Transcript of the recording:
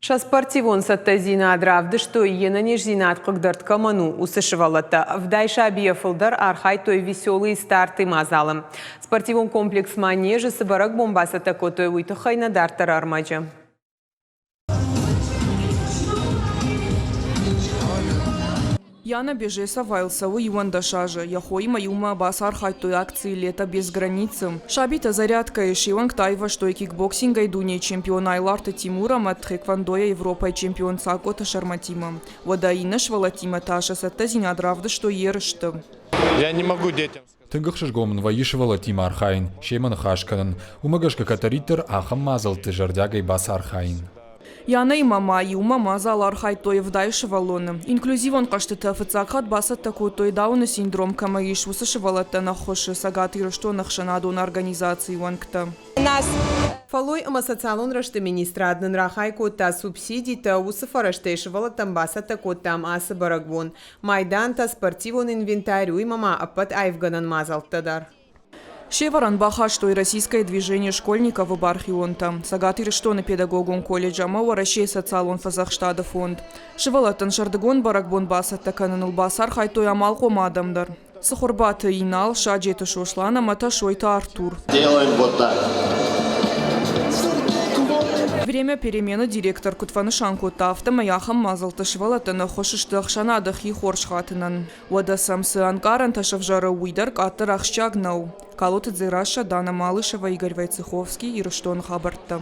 Сӕ спортивон цӕттӕдзинад равдыстой, йе нӕниздзинад хъыгдӕрд кӕмӕн у, уыцы сывӕллӕттӕ. 70 сабийӕ фылдӕр архайдтой «Веселые старты» мадзалы. Спортивон комплекс «Манеж»-ы цы бӕрӕгбон бацӕттӕ кодтой, уый тыххӕй нӕ дарддӕры ӕрмӕджы. Яна Бежесовайыл цӕуы 11 азы. Йӕ хоимӕ иумӕ бацархайдтой акци «Лето без границы». Сабитӕ зарядкӕйы се уӕнгтӕ айвӕзтой кикбоксингӕй дунейы чемпион Айларты Тимур ӕмӕ тхэквондойӕ Европӕйы чемпион Цакъоты Сӕрмӕтимӕ. Уӕдӕ иннӕ сывӕллӕттимӕ та сӕ цӕттӕдзинад равдыстой ерысты. Я не могу детям Тынг ӕхсызгон мын вӕййы сывӕллӕттимӕ архайын, семӕ ныхас кӕнын. Уымӕ гӕсгӕ кӕддӕриддӕр ахӕм мадзӕлтты зӕрдиагӕй бацархайын. Янӕимӕ ма иумӕ мадзалы архайдтой 70 сывӕллоны. Инклюзивон хъӕзтытӕ фыццаг хатт бацӕттӕ кодтой Дауны синдром кӕмӕ ис, уыцы сывӕллӕттӕн ӕххуысы Цӕгат Ирыстоны ӕхсӕнадон организацийы уӕнгтӕ. Фӕллой ӕмӕ социалон рӕзты министрад нын рахай кодта субсидитӕ, уыцы фӕрӕзтӕй сывӕллӕттӕн бацӕттӕ кодтам ацы бӕрӕгбон. Майдантӕ, спортивон инвентарь, уыимӕ ма ӕппӕт аивгӕнӕн мадзӕлттӕ дӕр. Се вӕрӕн бахастой Российское движение школьников-ы бархионтӕ, Цӕгат Ирыстоны педагогон колледж ӕмӕ Уӕрӕсейы социалон фӕдзӕхстады фонд. Сывӕллӕттӕн сӕрдыгон бӕрӕгбон бацӕттӕ кӕныныл бацархайдтой амалхъом адӕм дӕр. Цыхуырбаты Инал, Саджеты Сослан ӕмӕ Тасойты Артур. Делаем вот так. Время перемены директор куыд фӕнысан кодта, афтӕмӕй ахӕм мадзӕлттӕ сывӕллӕттӕн ӕххуыс сты ӕхсӕнады хи хорз хатынӕн. Уӕдӕ сӕм цы ӕнкъарӕнтӕ сӕвзӕры, уый дӕр къаддӕр ахсджиаг нӕу. Калоты Дзерассӕ, Дана Малышева, Игорь Войцеховский, Ирыстоны хабӕрттӕ.